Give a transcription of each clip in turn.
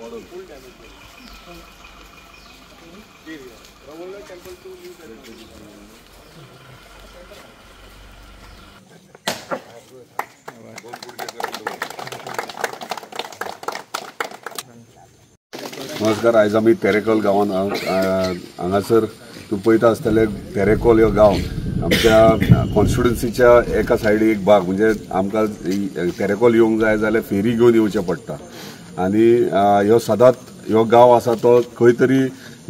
नमस्कार. आयज आमी तेरेखोल गांवांत हांगासर तूं पळयता आसतले तेरेखोल हो गांव आमच्या कॉन्स्टिट्युन्सीच्या एका सायडीक एक भाग, म्हणजे आमकां तेरेखोल येवंक जाय जाल्यार फेरी घेवन येवचें पडटा आनी ह्यो सदांच ह्यो गांव आसा तो खंय तरी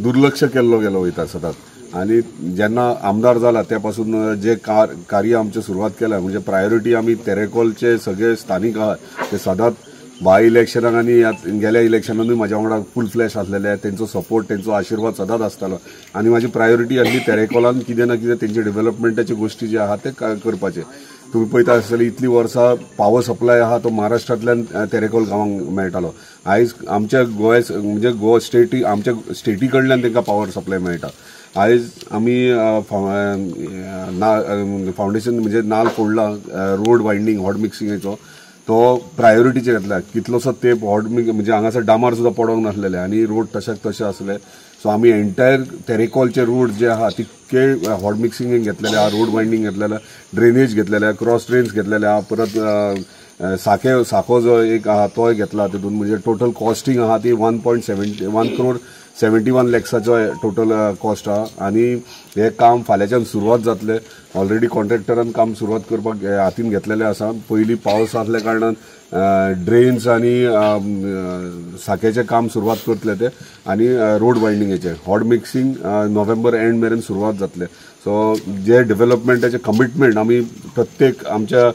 दुर्लक्ष केल्लो गेलो वयता सदांच. आनी जेन्ना आमदार जाला त्या पासून जे कार्य आमचें सुरवात केल्या, म्हणजे प्रायोरिटी आमी तेरेखोलचे सगळे स्थानीक आहा ते सदांच बाय इलेक्शनाक आनी गेल्या इलेक्शनानूय म्हाज्या वांगडा फूल फ्लॅश आसलेले, तेंचो सपोर्ट तेंचो आशिर्वाद सदांच आसतालो. आनी म्हाजी प्रायोरिटी आसली तेरेखोलान कितें ना कितें तेंचे डेव्हलपमेंटाचे गोश्टी जे आहा ते करपाचे. तुमी पळयता आसतले इतली वर्सां पावर सप्लाय आहा तो महाराष्ट्रांतल्यान तेरेखोल गांवांक मेळटालो. आयज आमच्या गोंय म्हणजे गोवा स्टेटी आमच्या स्टेटी कडल्यान तांकां पावर सप्लाय मेळटा. आयज आमी फावंडेशन म्हणजे नाल फोडला रोड वायंडींग हॉट मिक्सिंगेचो तो प्रायोरिटीचेर घेतला. कितलोसो तेंप हॉट मिक्स म्हणजे हांगासर डामार सुद्दां पडोंक नासलेले आनी रोड तशाक तशे आसले. सो आमी एंटायर तेरेखोलचे रोड जे आहा तितके हॉट मिक्सिंगेक घेतलेले आहा, रोड वायंडींग घेतलेले, ड्रेनेज घेतलेले, क्रॉस ड्रेन्स घेतलेले आहा, परत साको जो एक आहा तोय घेतला. तितून म्हणजे टोटल कॉस्टिंग आहा ती 1.71 करोड 71 लॅक्साचो टोटल कॉस्ट आहा. आनी हें काम फाल्यांच्यान सुरवात जातलें. ऑलरेडी कॉन्ट्रॅक्टरान काम सुरवात करपाक हातीन घेतलेलें आसा. पयलीं पावस आसल्या कारणान ड्रेन्स आनी साक्याचें काम सुरवात करतले ते आनी रोड वायंडिंगेचें हॉट मिक्सिंग नोव्हेंबर एंड मेरेन सुरवात जातलें. सो जे डेव्हलपमेंटाचें कमिटमेंट आमी प्रत्येक आमच्या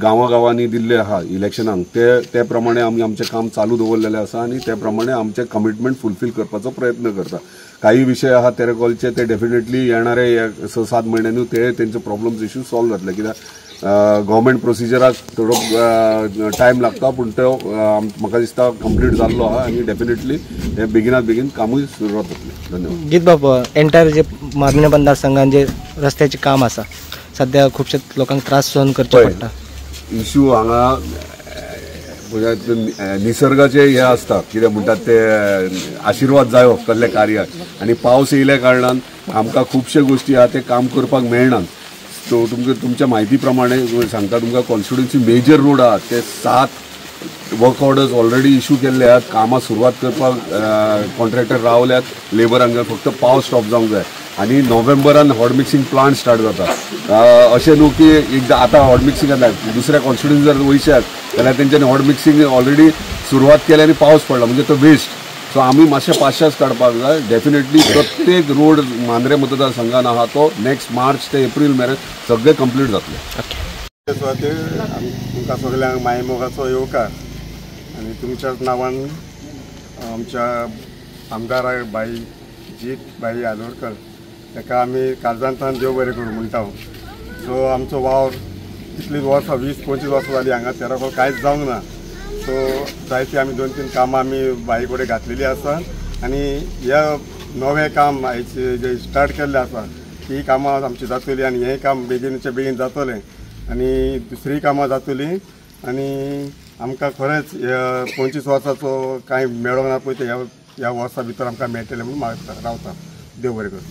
गांवागांवांनी दिल्लें आहा इलेक्शनाक ते प्रमाणे आमी आमचें काम चालू दवरलेलें आसा आनी ते प्रमाणे आमचें कमिटमेंट फुलफील करपाचो प्रयत्न करता. काही विशय आहा तेरेखोलचे ते डेफिनेटली येणारे 6-7 म्हयन्यांनी ते तेंचे प्रॉब्लम्स इश्यू सॉल्व जातले. कित्याक गव्हर्मेंट प्रोसिजराक थोडो टायम लागता, पूण तो म्हाका दिसता कंप्लीट जाल्लो आहा आनी डेफिनेटली हे बेगिनात बेगीन कामूय सुरवात जातलें. धन्यवाद. जीत बाब, एंटायर जे मांद्रें मतदारसंघान जे रस्त्याचें काम आसा सद्या खुबशे लोकांक त्रास सहन करचे पडटा. इश्यू हांगा निसर्गाचे हे आसता, कितें म्हणटात ते आशिर्वाद जायो कसल्या कार्याक, आनी पावस येयल्या कारणान आमकां खुबशे गोश्टी आहा ते काम करपाक मेळनात. सो तुमकां तुमच्या म्हायती प्रमाणे सांगता, तुमकां कॉन्स्टिट्युन्सी मेजर रोड आहा ते 7 वर्क ऑर्डर्स ऑलरेडी इशू केल्ले आहात. कामां सुरवात करपाक कॉन्ट्रॅक्टर रावल्यात, लेबरांक फक्त पावस स्टॉप जावंक जाय आनी नोव्हेंबरान हॉट मिक्सिंग प्लांट स्टार्ट जाता. अशें न्हू की एकदां आतां हॉट मिक्सिंग जाता दुसऱ्या कॉन्स्टिट्युन्सी जर वयशात जाल्यार तेंच्यांनी हॉट मिक्सिंग ऑलरेडी सुरवात केली आनी पावस पडला म्हणजे तो वेस्ट. सो आमी मातशे पाशास काडपाक जाय. डेफिनेटली प्रत्येक रोड मांद्रें मतदारसंघान आहा तो नेक्स्ट मार्च ते एप्रील मेरेन सगळे कंप्लीट जातले. सुवातेर तुमकां सगळ्यांक मायमोगाचो येवकार आनी तुमच्याच नांवान आमच्या आमदाराक बाई जीत बाई आलोरकर ताका आमी काळजांतल्यान देव बरें करूं म्हणटा. सो आमचो वावर कितलीं वर्सां 20-25 वर्सां जालीं हांगा तेरेखोल कांयच जावंक ना. सो जायती आमी 2-3 कामां आमी बाई कडेन घातलेली आसा आनी ह्या नवें काम आयज जे स्टार्ट केल्लें आसा ती कामां आमची जातली आनी हें काम बेगीनच्या बेगीन जातलें आनी दुसरीं कामां जातलीं. आनी आमकां खरेंच 25 वर्साचो कांय मेळोंक ना पळय ते ह्या वर्सा भितर आमकां मेळटलें म्हणून रावता. देव बरें करूं.